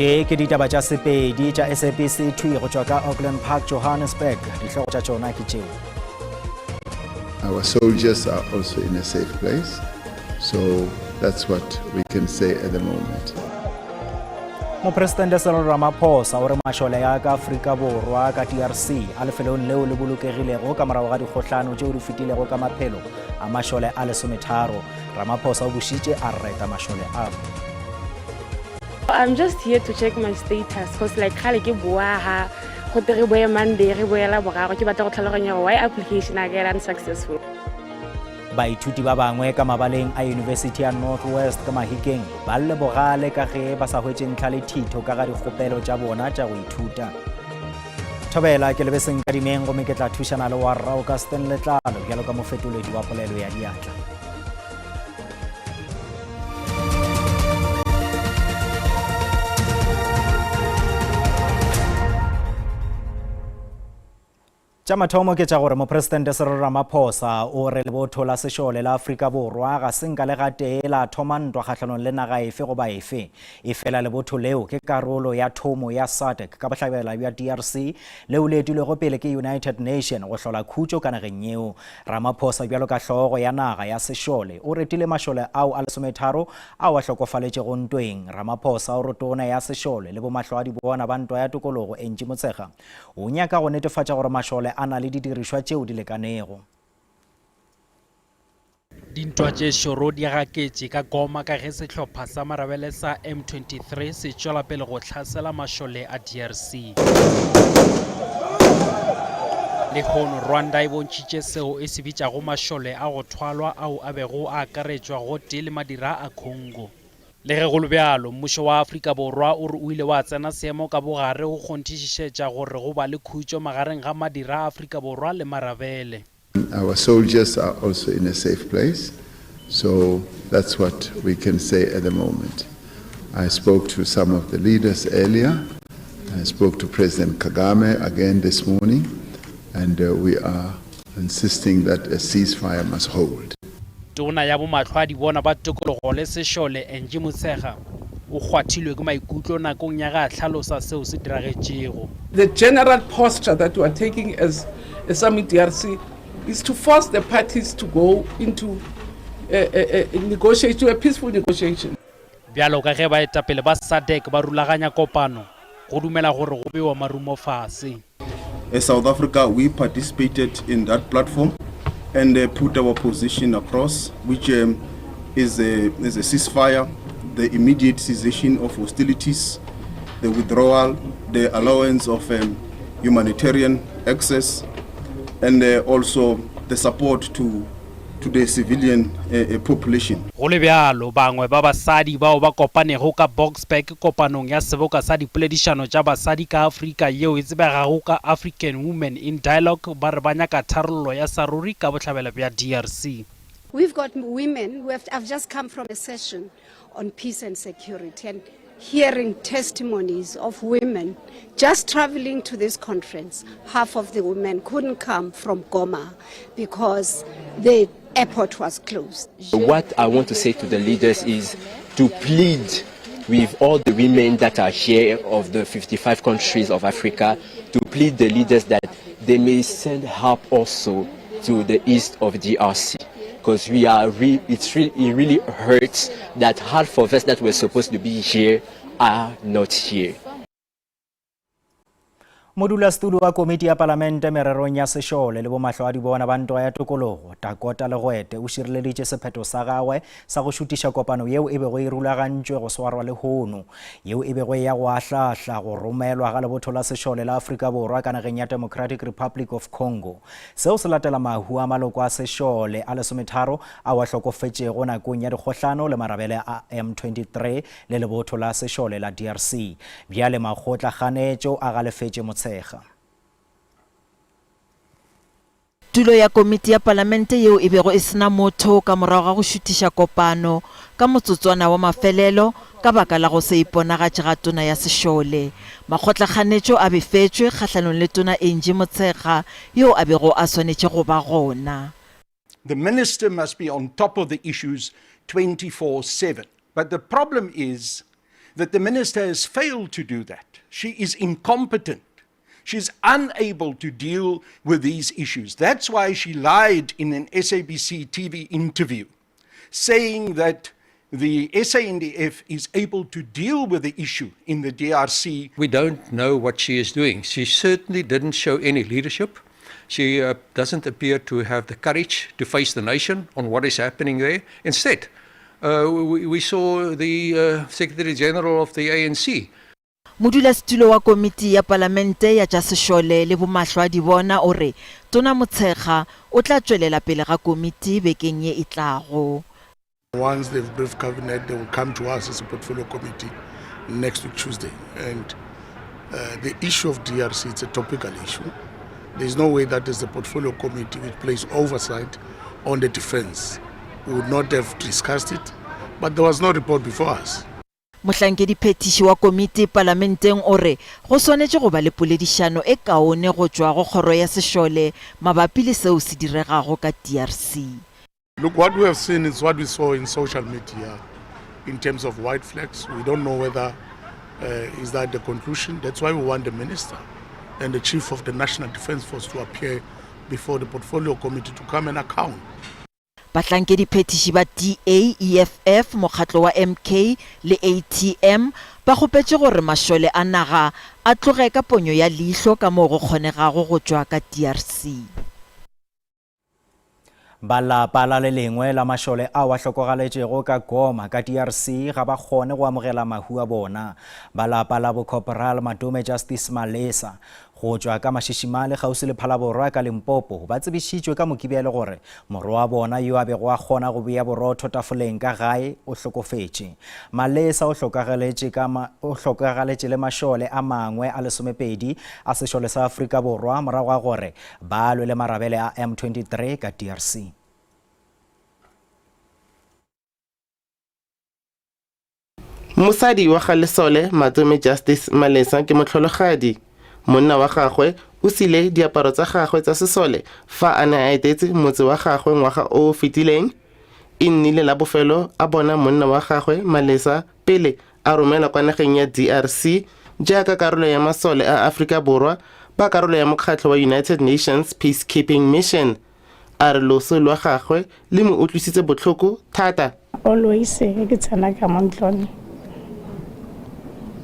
Tše ke ditaba tša Sepedi tša SABC thwi go tšwa ka Auckland Park, Johannesburg. Dihlogo tša tšona ke tšeo. Our soldiers are also in a safe place, so that's what we can say at the moment. Mopresidente Cyril Ramaphosa o re mašole a ka Afrika Borwa ka DRC a lefelong leo le bolokegilego ka morago ga dikgohlano tšeo di fetilego ka maphelo a mašole a lesometharo. Ramaphosa o bušitše a reta mašole a. I'm just here to check my status cause like kgale ke boa ha go te re boe Monday re boela boraro ke batla go tlhaloganya gore why application a ka e unsuccessful. Baithuti ba bangwe ka mabaleng a Yunibesithi ya North West ka Mahikeng ba lle bogale ka ge ba sa hwetše ntlha le thitho ka ga dikgopelo tša bona tša go ithuta. Thobela ke lebe Senkadimeng gomme ke tla thušana le warra Augustine Letlalo bjalo ka mofetoledi wa polelo ya diatla. Tša mathomo ke tša gore Mopresidente Cyril Ramaphosa o re lebotho la sešole la Afrika Borwa ga se nka le gatee la thoma ntwa kgahlanong le naga efe goba efe. Efela lebotho leo ke karolo ya thomo ya SADC ka bohlabela bja DRC leo le etilwego pele ke United Nation go hlola khutšo ka nageng yeo. Ramaphosa bjalo ka hlogo ya naga ya sešole o retile mašole ao a lesometharo ao a hlokofaletšego ntweng. Ramaphosa o re tona ya sešole le bomahlwaadibona ba ntwa ya tokologo Angie Motshekga O nyaka go netefatša gore mašole a na le didirišwa tšeo di lekanego. Dintwa tše šoro di gaketše ka Goma ka ge sehlopha sa marabele sa M23 se tšwela pele go hlasela mašole a DRC. Lehono Rwanda e bontšhitše seo e se bitšago mašole a go thwalwa ao a bego a akaretšwa gotee le madira a Congo. Le ge go le bjalo, mmušo wa Afrika Borwa o re o ile wa tsena seemo ka bogare go kgonthišišetša gore go ba le khutšo magareng ga madira a Afrika Borwa le marabele. Our soldiers are also in a safe place, so that's what we can say at the moment. I spoke to some of the leaders earlier. I spoke to President Kagame again this morning, and we are insisting that a ceasefire must hold. Tona ya Bomahlwaadibona ba Tokologo le Sešole Angie Motshekga o kgwathilwe ke maikutlo nakong ya ge a hlalosa seo se diragetšego. The general posture that we are taking as SAMIDRC is to force the parties to go into a, a, a negotiate, to a peaceful negotiation. Bjalo ka ge baetapele ba SADC ba rulaganya kopano, go dumela gore go bewa marumo fase. As South Africa, we participated in that platform and uh, put our position across, which um, is, a, is a ceasefire, the immediate cessation of hostilities, the withdrawal, the allowance of um, humanitarian access, and uh, also the support to to the civilian uh, population. Go le bjalo, bangwe ba basadi bao ba kopanego ka Boksburg kopanong ya Seboka sa Dipoledišano tša Basadi ka Afrika yeo e tsebegago ka African Women in Dialogue ba re ba nyaka tharollo ya saruri ka bohlabela bja DRC. We've got women who have, I've just come from a session on peace and security and hearing testimonies of women just traveling to this conference. Half of the women couldn't come from Goma because the airport was closed. What I want to say to the leaders is to plead with all the women that are here of the 55 countries of Africa to plead the leaders that they may send help also to the east of DRC because we are re it's re it really hurts that half of us that were supposed to be here are not here. Modulasetulo wa komiti ya palamente mererong ya sešole le bomahlo a dibona ba ntwa ya tokologo, Dakota Legwete, o šireleditše sephetho sa gagwe sa go šutiša kopano yeo e bego e rulagantšwe go swarwa lehono, yeo e bego e ya go ahlaahla go romelwa ga lebotho la sešole la Afrika Borwa ka nageng ya Democratic Republic of Congo. Seo se latela mahu a maloko a sešole a lesometharo ao a hlokofetšego nakong ya dikgohlano le marabele a M23 le lebotho la sešole la DRC. Bjale makgotla kganetšo a galefetše Motshekga. Tulo ya komiti ya palamente yeo e bego e se na motho ka morago ga go šuthiša kopano ka motsotswana wa mafelelo ka baka la go se iponagatše ga tona ya sešole. Makgotlakganetšo a befetšwe kgahlanong le Tona Angie Motshekga yo a bego a swanetše go ba gona. The minister must be on top of the issues 24/7. But the problem is that the minister has failed to do that. She is incompetent. She's unable to deal with these issues. That's why she lied in an SABC TV interview, saying that the SANDF is able to deal with the issue in the DRC. We don't know what she is doing. She certainly didn't show any leadership. She uh, doesn't appear to have the courage to face the nation on what is happening there. Instead, uh, we, we saw the uh, Secretary General of the ANC Modulasetulo wa Komiti ya Palamente ya tša Sešole le Bomahlwaadibona o re Tona Motshekga o tla tšwelela pele ga komiti bekeng ye e tlago. Once they've briefed cabinet, they will come to us as a portfolio committee next week Tuesday. And uh, the issue of DRC, it's a topical issue. There's no way that as the portfolio committee which plays oversight on the defense, we would not have discussed it, but there was no report before us. Mohlankediphethiši wa komiti palamenteng o re go swanetše go ba le poledišano e kaone go tšwa go kgoro ya sešole mabapi le seo se diregago ka DRC. Look, what we have seen is what we saw in social media in terms of white flags. We don't know whether uh, is that the conclusion. That's why we want the minister and the chief of the National Defence Force to appear before the portfolio committee to come and account. Bahlankediphethiši ba DA, EFF, mokgatlo wa MK le ATM ba kgopetše gore mašole a naga a tloge ka ponyo ya leihlo ka moo go kgonegago go tšwa ka DRC. Ba lapa la le lengwe la mašole ao a hlokogaletšego ka Goma ka DRC ga ba kgone go amogela mahu a bona. Ba lapa la bo Corporal Matome Justice Malesa Go tšwa ka Mašišimale kgauswi le Phalaborwa ka Limpopo, ba tsebišitšwe ka Mokibelo gore morwa wa bona yo a bego a kgona go bea borotho tafoleng ka gae o hlokofetše. Malesa o hlokagaletše ka o hlokagaletše le mašole a mangwe a lesomepedi a sešole sa Afrika Borwa morago ga gore ba lwe le marabele a M23 ka DRC. Mosadi wa ga Lesole, Matsome Justice Malesa ke motlhologadi. Monna wa gagwe o sile diaparo tsa gagwe tsa sesole fa a ne a etetse motse wa gagwe ngwaga o o fetileng. E nnile la bofelo a bona monna wa gagwe Malesa pele a romelwa kwa nageng ya DRC jaaka karolo ya masole a Aforika Borwa ba karolo ya mokgatlho wa United Nations Peacekeeping Mission. A re loso lwa gagwe le mo utlwisitse botlhoko thata. Always ge ke tsena ka mo ntlong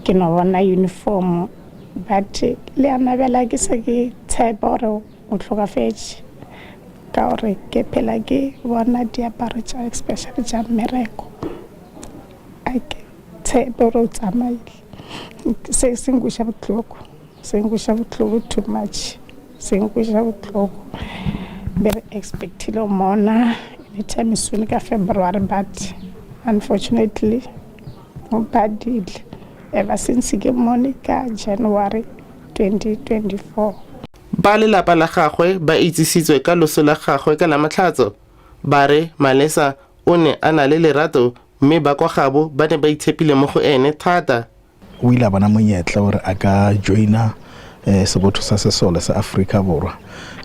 ke no bona uniform but le yana bjale ke se ke tshepa gore o hlokafetše ka gore ke phela ke bona diaparo tša especially tša mmereko a ke tshepe gore o tsamaile se se nkweša bohloko. Se nkweša bohloko too much se nkweša bohloko be re expectile go mona anytime soon ka February but unfortunately o padile ever since ke mmone ka January 2024. Ba lelapa la gagwe ba itsisitswe ka loso la gagwe ka Lamatlhatso. Ba re Malesa o ne a na le lerato mme ba kwa gabo ba ne ba itshepile mo go ene thata. O ile a bona monyetla gore a ka joina eh, sebotho sa sesole sa Afrika Borwa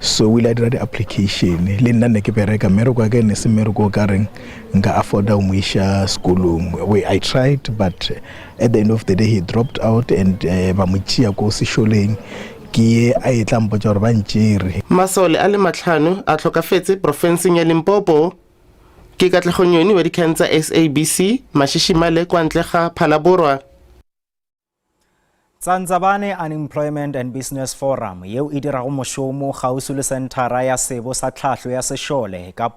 so o ile a dira di-application le nna ne ke bereka mmereko wa ka e ne se mmereko o ka reng nka afforda go mo iša sekolong we i tried but at the end of the day he dropped out and eh, ba mo tšea ko sešoleng ke ye a e tla mpotša gore ba ntšere Masole a le matlhano a tlhokafetse porofenseng ya Limpopo. Ke Katlego Nyoni wa dikgang tsa SABC, Mashishimale kwa ntle ga Phalaborwa. Tsantsabane Unemployment and Business Forum yeo e dirago mošomo kgauswi le senthara ya sebo sa tlhahlo ya sešole ka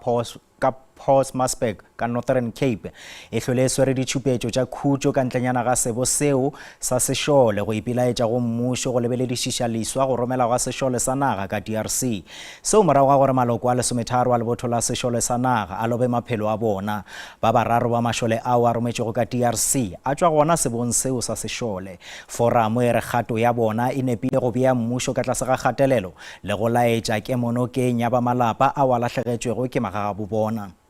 ka Postmasburg ka Northern Cape e hlwele e swere ditšhupetšo tša khutšo ka ntlenyana ga sebo seo sa sešole go ipilaetša go mmušo go lebeledišiša leswa go romela gwa sešole sa naga ka DRC. Seo morago ga gore maloko a lesometharo a lebotho la sešole sa naga a lobe maphelo a bona. Ba bararo ba mašole ao a rometšwego ka DRC a tšwa gona sebong seo sa sešole. Foramo e re kgato ya bona e nepile go bea mmušo ka tlase ga kgatelelo le go laetša kemonokeng ya ba malapa ao a lahlegetšwego ke magagabobona.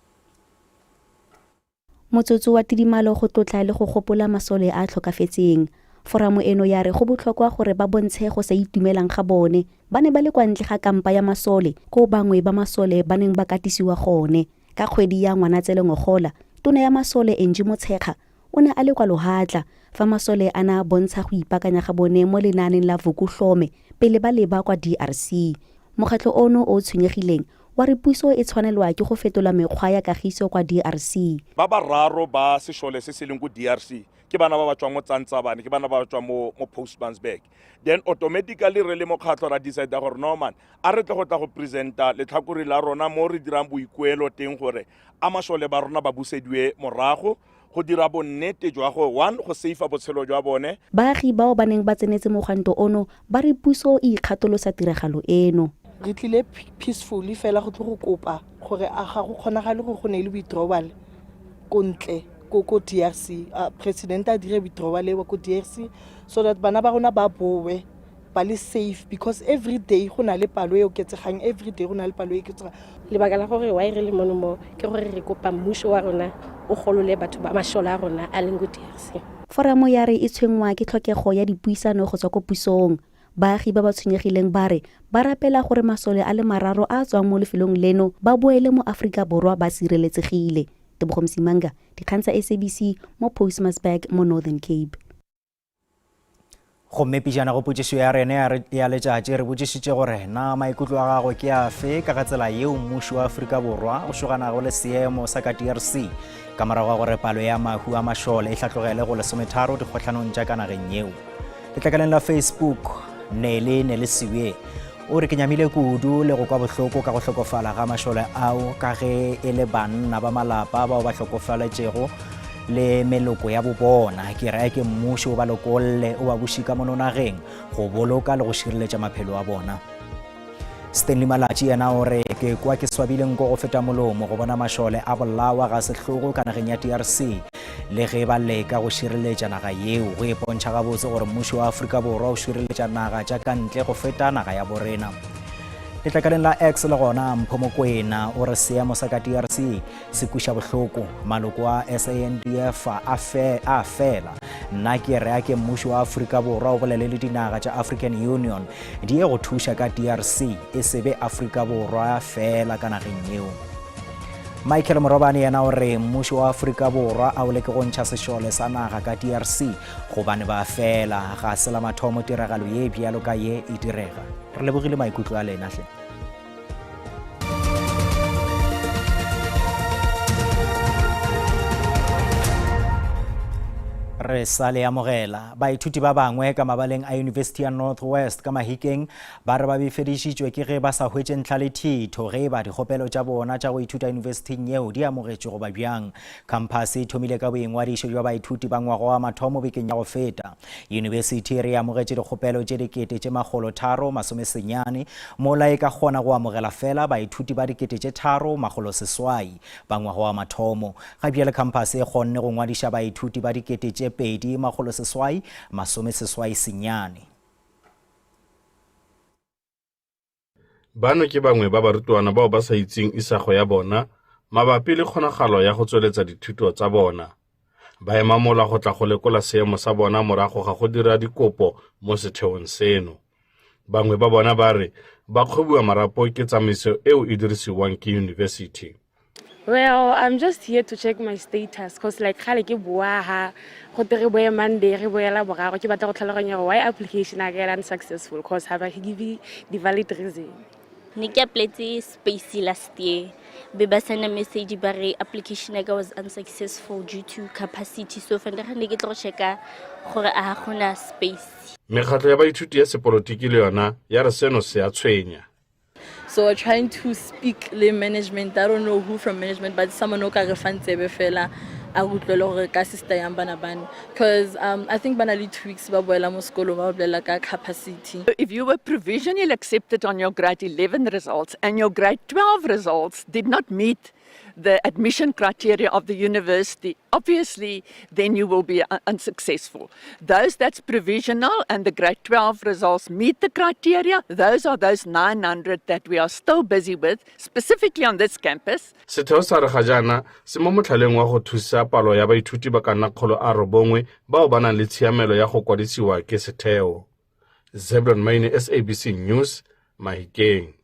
Motsotso wa tidimalo go tlotla le go gopola masole a a tlhokafetseng. Foramo eno ya re go botlhokwa gore ba bontshe go sa itumelang ga bone. Ba ne ba le kwa ntle ga kampa ya masole, koo bangwe ba masole ba neng ba katisiwa gone. Ka kgwedi ya Ngwanatsele ngogola, tona ya masole Angie Motshekga. o ne a le kwa Lohatla fa masole a ne a bontsha go ipaakanya ga bone mo lenaaneng la Vukuhlome pele ba leba kwa DRC. Mokgatlho ono o o tshwenyegileng wa re puso e tshwanelwa ke go fetola mekgwa ya kagiso kwa DRC. Ba bararo ba sešole se se leng ko DRC ke bana ba ba tswang mo Tsantsabane, ke bana ba ba tswang mo, mo Postmansburg. Then automatically re le mokgatlho ra decide gore no man, a re tle go tla go presenta letlhakore la rona mo re dirang boikuelo teng gore a masole ba rona ba busediwe morago go dira bonnete jwa go one go seifa botshelo jwa bone. Baagi bao ba neng ba tsenetse mogwanto ono ba re puso e ikgatolosa tiragalo eno. Re tlile peacefully fela go tlo go kopa gore a ga go kgonagale gore go ne le withdrawal ko ntle ko ko DRC, president a dire withdrawal ewa ko DRC so that bana ba rona ba bowe ba le safe, because every day go na le palo e oketsegang, every day go na le palo e oketsegang. Lebaka la gore why re le mono mo ke gore re kopa mmuso wa rona o golole batho ba masole a rona a leng ko DRC. Foramo ya re e tshwenngwa ke tlhokego ya dipuisano go tswa ko pusong. Baagi ba ba tshwenyegileng ba re ba rapela gore masole a le mararo a a tswang mo lefelong leno ba boele mo Aforika Borwa ba sireletsegile. Tebogo Msimanga, Dikgang tsa SABC mo Postmasburg mo Northern Cape. Gomme pejana go potšišo ya rene ya letšatši re botšišitše gore na maikutlo a gago ke afe ka ga tsela yeo mmušo wa Afrika Borwa o šoganago le seemo sa ka DRC ka morago ga gore palo ya mahu a mašole e hlatlogele go lesometharo dikgohlanong tša ka nageng yeo. Letlakaleng la Facebook, Nele Nelisiwe o re ke nyamile kudu le go kwa bohloko ka go hlokofala ga mašole ao ka ge e le banna ba malapa bao ba hlokofaletšego le meloko ya bobona. Ke raya ke mmušo o ba lokolle o ba buši ka mono nageng go boloka le go šireletša maphelo a bona. Stanley Malatši yena o re ke kwa ke swabile nko go feta molomo go bona mašole a bolawa ga sehlogo ka nageng ya DRC le ge ba leka go šireletša naga yeo. Go ipontšha gabotse gore mmušo wa Afrika Borwa o šireletša naga tša ka ntle go feta naga ya borena. Letlakaleng la X le gona Mpho Mokwena o re seemo sa ka DRC Se kweša bohloko. Maloko a SANDF a fe, a fela. Nna ke re a ke mmušo wa Afrika Borwa o bolele le dinaga tša African Union di ye go thuša ka DRC, e se be Afrika Borwa fela ka nageng yeo. Michael Morobane yena o re mmušo wa Afrika Borwa a o leke go ntšha sešole sa naga ka DRC gobane ba fela. Ga se la mathomo tiragalo ye bjalo ka ye e direga. Re lebogile maikutlo a lena hle. Re sa le amogela. Baithuti ba bangwe ka mabaleng a University ya North West ka Mahikeng ba re ba befedišitšwe ke ge ba sa hwetše ntlha le thitho ge e ba dikgopelo tša bona tša go ithuta yunibesithing yeo di amogetšwe goba bjang. Khamphase e thomile ka boingwadišo bja baithuti ba ngwaga wa mathomo bekeng ya go feta. Yunibesithi e re e amogetše dikgopelo tše 3900 mola e ka kgona go amogela fela baithuti ba 3600 ba ngwaga wa mathomo. Ga bjale khamphase e kgonne go ngwadiša baithuti ba 2889. Bano ke bangwe ba barutwana bao ba sa itseng isago ya bona mabapi le kgonagalo ya go tsweletsa dithuto tsa bona. Ba ema mola go tla go lekola seemo sa bona morago ga go dira dikopo mo setheong seno. Bangwe ba bona ba re ba kgobiwa marapo ke tsamaiso eo e dirisiwang ke yunibesithi. Well, I'm just here to check my status cause like kgale ke boa ha go te re boye Monday re boela boraro ke batla go tlhaloganya gore why application a ka e unsuccessful cause ha ba give di valid reason. Ne ke applyetse space last year be ba senda message ba re application ya ka was unsuccessful due to capacity so fanta ne ke tlo go checka gore a ga gona space. Mekgatlo ya baithuti ya sepolotiki le yona ya re seno se a tshwenya. So we're trying to speak le management. I don't know who from management, but someone o ka re fang tsebe fela a re utlwele gore ka sister yang bana bane. Because I think ba na le 2 weeks ba boela mo sekolong ba bolela ka capacity. If you were provisionally accepted on your grade 11 results and your grade 12 results did not meet the admission criteria of the university, obviously then you will be unsuccessful. Those that's provisional and the grade 12 results meet the criteria, those are those 900 that we are still busy with, specifically on this campus. Setheo sa re ga jaana se mo motlhaleng wa go thusa palo ya baithuti ba ka nna 900 bao ba nang le tshiamelo ya go kwadisiwa ke setheo. Zeblon Maine, SABC News, Mahikeng.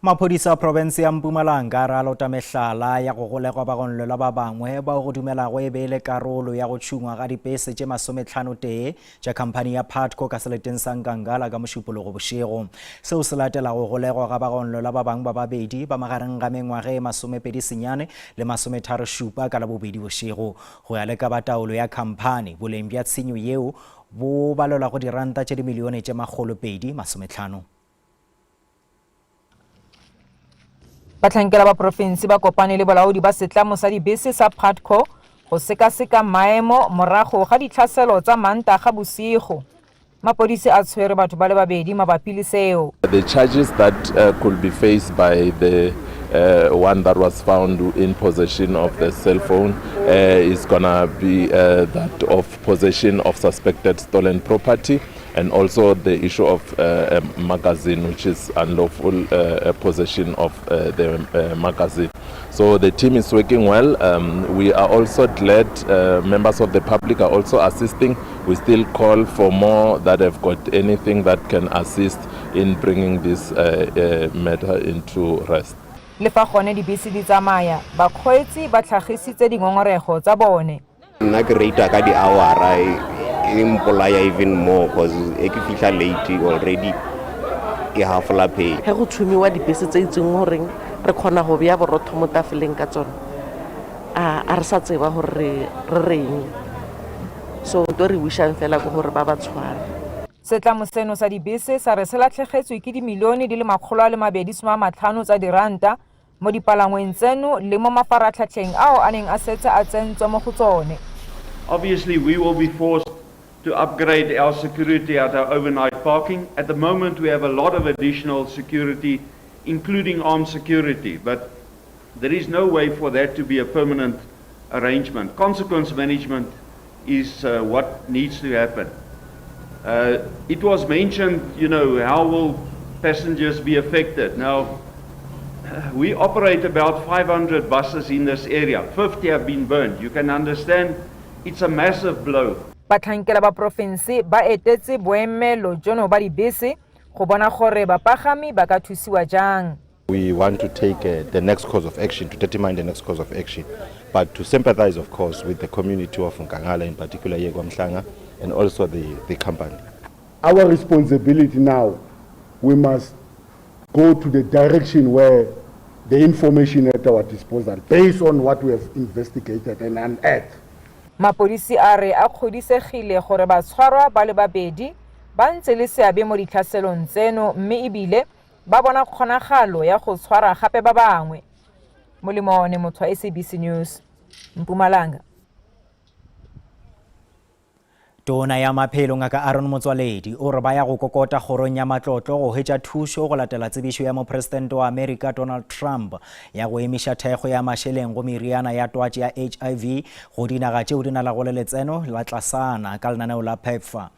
Maphodisa a profense ya Mpumalanga a re a lota mehlala ya go golegwa bagonlelwa ba bangwe bao go dumelago e be e le karolo ya go tšhungwa ga dipese tše masometlhanotee tša khamphani ya Putco ka seleteng sa Nkangala ka Mošupologo bošego. Seo se latela go golegwa ga bagonlelwa ba bangwe ba babedi ba magareng ga mengwaga e masomepedi senyane le masometharošupa ka Labobedi bošego. Go ya le ka ba taolo ya khamphani, boleng bja tshenyo yeo bo balelwa go diranta tše dimilione tše makgolopedi masometlhano. Bahlankela ba profense ba kopane le bolaodi ba setlamo sa dibese sa Putco go sekaseka maemo morago ga ditlhaselo tsa Mantaga bosigo. Mapodisi a tshwere batho ba le babedi mabapi le seo. The charges that uh, could be faced by the uh, one that was found in possession of the cell phone uh, is gonna be uh, that of possession of suspected stolen property and also the issue of uh, a magazine, which is unlawful uh, uh possession of uh, the uh, magazine. So the team is working well. Um, we are also glad uh, members of the public are also assisting. We still call for more that have got anything that can assist in bringing this uh, uh, matter into rest. Le fa gone dibese di tsamaya, bakgweetsi ba tlhagisitse dingongorego tsa bone. Nna ke rata ka di-hour-a e mpolaya even more cause e ke fitlha late already ke hafola pay. Ge go tšhumiwa dibese tse itseng goreng re kgona go bea borotho mo tafoleng ka tsone, a a re sa tseba gore re re reng. So nto re wishang fela ke gore ba ba tshware. Setlamo seno sa dibese sa re se latlhegetswe ke dimilione di le 250 tsa diranta mo dipalangweng tseno le mo mafaratlhatlheng ao a neng a setse a tsentswe mo go tsone. Obviously, we will be forced to upgrade our security at our overnight parking. At the moment, we have a lot of additional security, including armed security, but there is no way for that to be a permanent arrangement. Consequence management is uh, what needs to happen. Uh, it was mentioned, you know, how will passengers be affected? Now, we operate about 500 buses in this area. 50 have been burned. You can understand it's a massive blow. Batlhankela ba porofense ba etetse boemelo jono ba dibese go bona gore bapagami ba ka thusiwa jang. We want to take uh, the next course of action, to determine the next course of action, but to sympathize, of course, with the community of Nkangala, in particular here KwaMhlanga, and also the, the company. Our responsibility now, we must go to the direction where the information at our disposal, based on what we have investigated and unearthed. Mapodisi a re a kgodisegile gore batshwarwa ba le babedi ba ntse le seabe mo ditlhaselong tseno mme ebile ba bona kgonagalo ya go tshwara gape ba bangwe. Molemo one motho wa SABC News, Mpumalanga. Tona ya Maphelo Ngaka Aaron Motsoaledi o re ba ya go kokota kgorong ya matlotlo go hwetša thušo go latela tsebišo ya Mopresidente wa Amerika Donald Trump ya go emiša thekgo ya mašeleng go meriana ya twatši ya HIV go dinaga tšeo di nalago le letseno la tlasana ka lenaneo la PEPFAR.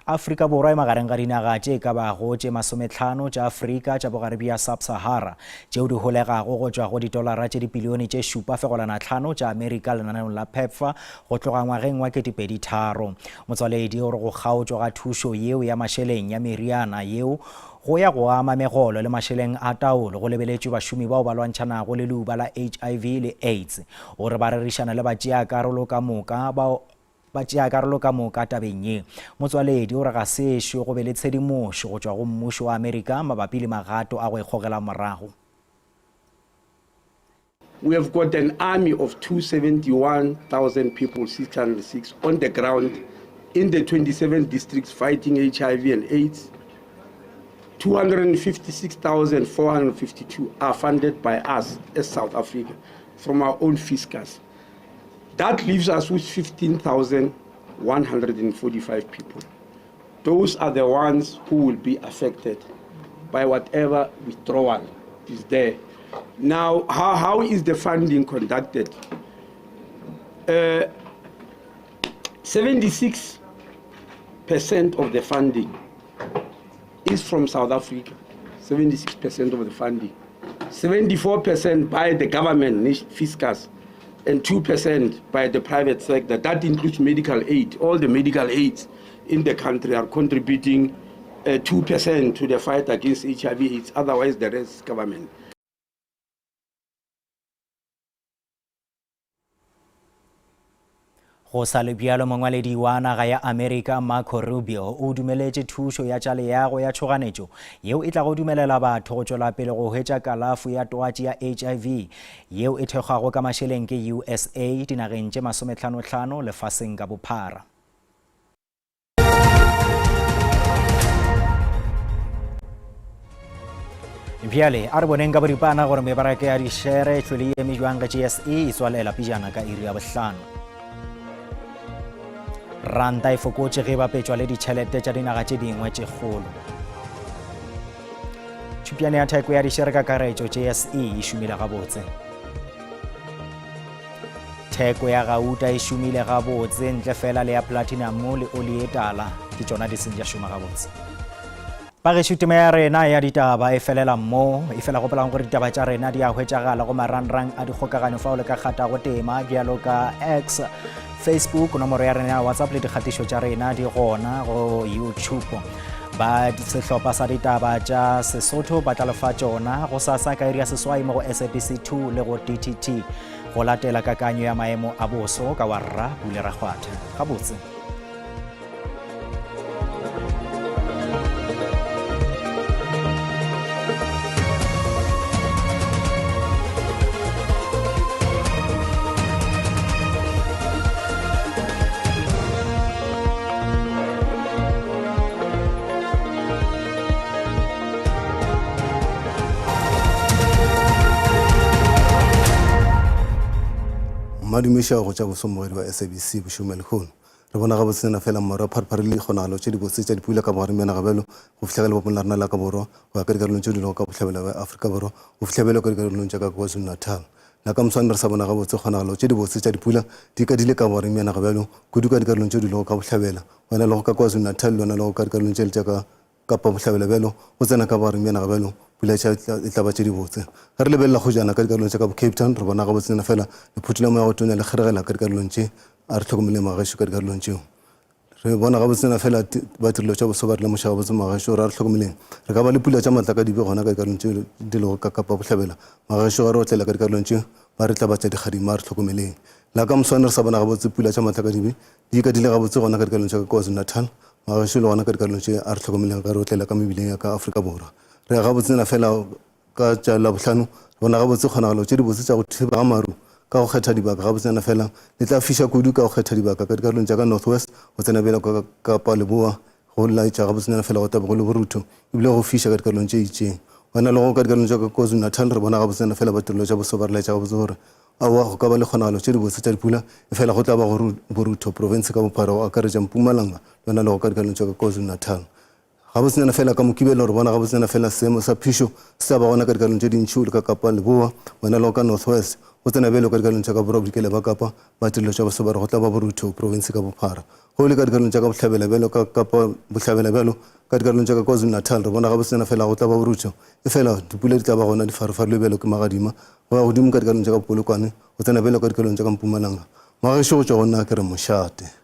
Afrika Borwa e magareng ga dinaga tše ka bago tše masometlhano tša Afrika tša bogare bja Sub-Sahara tšeo di holegago go tšwa go ditolara tše dipilione tše 7.5 tša Amerika lenaneong la PEPFAR go tloga ngwageng wa 2003. Motswaledi o re go kgaotšwa ga thušo yeo ya mašeleng ya meriana yeo go ya go ama megolo le mašeleng a taolo go lebeletšwe bašomi bao ba lwantšhanago le leuba la HIV le AIDS. O re ba rerišana le batšeakarolo ka moka bao Ba tšea karolo ka moka tabeng ye. Motswaledi o re ga se ešo go be le tshedimošo go tšwa go mmušo wa Amerika mabapi le magato a go ikgogela morago. We have got an army of 271,000 people, 606, on the ground in the 27 districts fighting HIV and AIDS. 256,452 are funded by us as South Africa from our own fiscus. That leaves us with 15,145 people. Those are the ones who will be affected by whatever withdrawal is there. Now, how, how is the funding conducted? Uh, 76% of the funding is from South Africa. 76% of the funding. 74% by the government, fiscus, and 2% by the private sector. That includes medical aid. All the medical aids in the country are contributing 2% to the fight against HIV AIDS, otherwise the rest is government. Go sa le bjalo, mongwaledi wa naga ya Amerika Marco Rubio o dumeletše thušo ya tša leago ya tšhoganetšo yeo e tlago dumelela batho go tšwela pele go hwetša kalafo ya twatši ya HIV yeo e thekgwago ka mašeleng ke USA dinageng tše masomehlanohlano lefaseng ka bophara. Bjale a re boneng ka boripana gore mebaraka ya dišere e hlwele e eme jwang ge GSE e tswalela pejana ka iri ya bohlano. Ranta e fokotše ge e bapetšwa le ditšhelete tša dinaga tše dingwe tše kgolo. Tšhupjane ya theko ya dišere kakaretšo JSE e šomile gabotse. Theko ya gauta e šomile gabotse ntle fela le ya platinum le oli e tala ke tšona di seng tša šoma gabotse. Bagešo tema ya rena ya ditaba e felela mo e fela gopolang gore ditaba tša rena di a hwetšagala go marangrang a dikgokaganyo fao le ka kgatago tema bjalo ka X, Facebook, nomoro ya rena ya WhatsApp le dikgatišo tša rena di gona go YouTube. Ba sehlopha sa ditaba tša Sesotho ba tla lefa tšona go sasa ka iri ya seswai mo go SABC 2 le go DTT go latela kakanyo ya maemo a boso ka wa rra Pule Rakgwatha. Gabotse. Mmadumiša go tša bosomogedi wa SABC bošego lehono. Re bona gabotsena fela mmaro wa pharephare le dikgonagalo tše dibotse tša dipula ka bogareng bja naga bjalo go fihla ka lebopong la rena la ka borwa go ya ka dikarolong tše di lego ka bohlabela bja Afrika Borwa go fihla bjalo ka dikarolong tša ka KwaZulu-Natal. La ka moswane re sa bona gabotse kgonagalo tše dibotse tša dipula di kadile ka bogareng bja naga bjalo kudu ka dikarolong tše di lego ka bohlabela wena lego ka KwaZulu-Natal le wena lego ka dikarolong tše le tša ka Kapa Bohlabela bjalo go tsena ka bogareng bja naga bjalo pula tša e tla ba tše dibotse. Ge re lebelela kgojana ka dikarolong tša ka bo Cape Town re bona gabotsenyana fela lephuthi la moya go tonya le kgeregela ka dikarolong tše a re hlokomeleng magaešo ka dikarolong tšeo. Re bona gabotsenyana fela ba tirelo tša boso ba re lemoša gabotse magaešo gore a re hlokomeleng re ka ba le pula tša matlakadibe gona ka dikarolong tše di lego ka Kapa Bohlabela. Magaešo ga re otlela ka dikarolong tše ba re tla ba tša dikgadima a re hlokomeleng. La ka moswane re sa bona gabotse pula tša matlakadibe Di ikadile gabotse gona ka dikarolong tša ka KwaZulu-Natal, magagešo le gona ka dikarolong tše a re hlokomeleng ge re otlela ka mebileng ya ka Afrika Borwa. Re ya gabotsena fela ka tša Labohlano, re bona gabotse kgonagalo tše dibotse tša go thiba ga maru ka go kgetha dibaka gabotsena fela le tla fiša kudu ka go kgetha dibaka ka dikarolong tša ka North West go tsena bjalo ka Kapa Leboa go laetša gabotsena fela go tla be go le borutho ebile go fiša ka dikarolong tše itšeng. Gona le go ka dikarolong tša ka KwaZulu-Natal re bona gabotsena fela ba tirelo tša boso ba re laetša gabotse gore Aowa, go ka ba le kgonagalo tše dibotse tša dipula, efela go tla ba go borutho profense ka bophara go akaretša Mpumalanga le yona le go ka dikalong tša ka KwaZulu-Natal. Gabotsenyana fela ka Mokibelo re bona gabotsenyana fela seemo sa phišo se tla ba gona ka dikalong tše dintši o le ka Kapa Leboa, wena le go ka North West. Go tsena bjalo ka dikalong tša ka Borwa Bodikela bja Kapa, ba tirelo tša boso ba re go tla ba borutho profense ka bophara. Ge o le ka dikarolong tša ka bohlabela bjalo ka Kapa Bohlabela bjalo ka dikarolong tša ka KwaZulu-Natal re bona gabotsenyana fela go tla ba borutho, efela dipula di tla ba gona di farofarilwe bjalo ke magadima go ya godimo ka dikarolong tša ka Polokwane go tsena bjalo ka dikarolong tša ka Mpumalanga. Magagešo go tšwa go nna ke re mošate.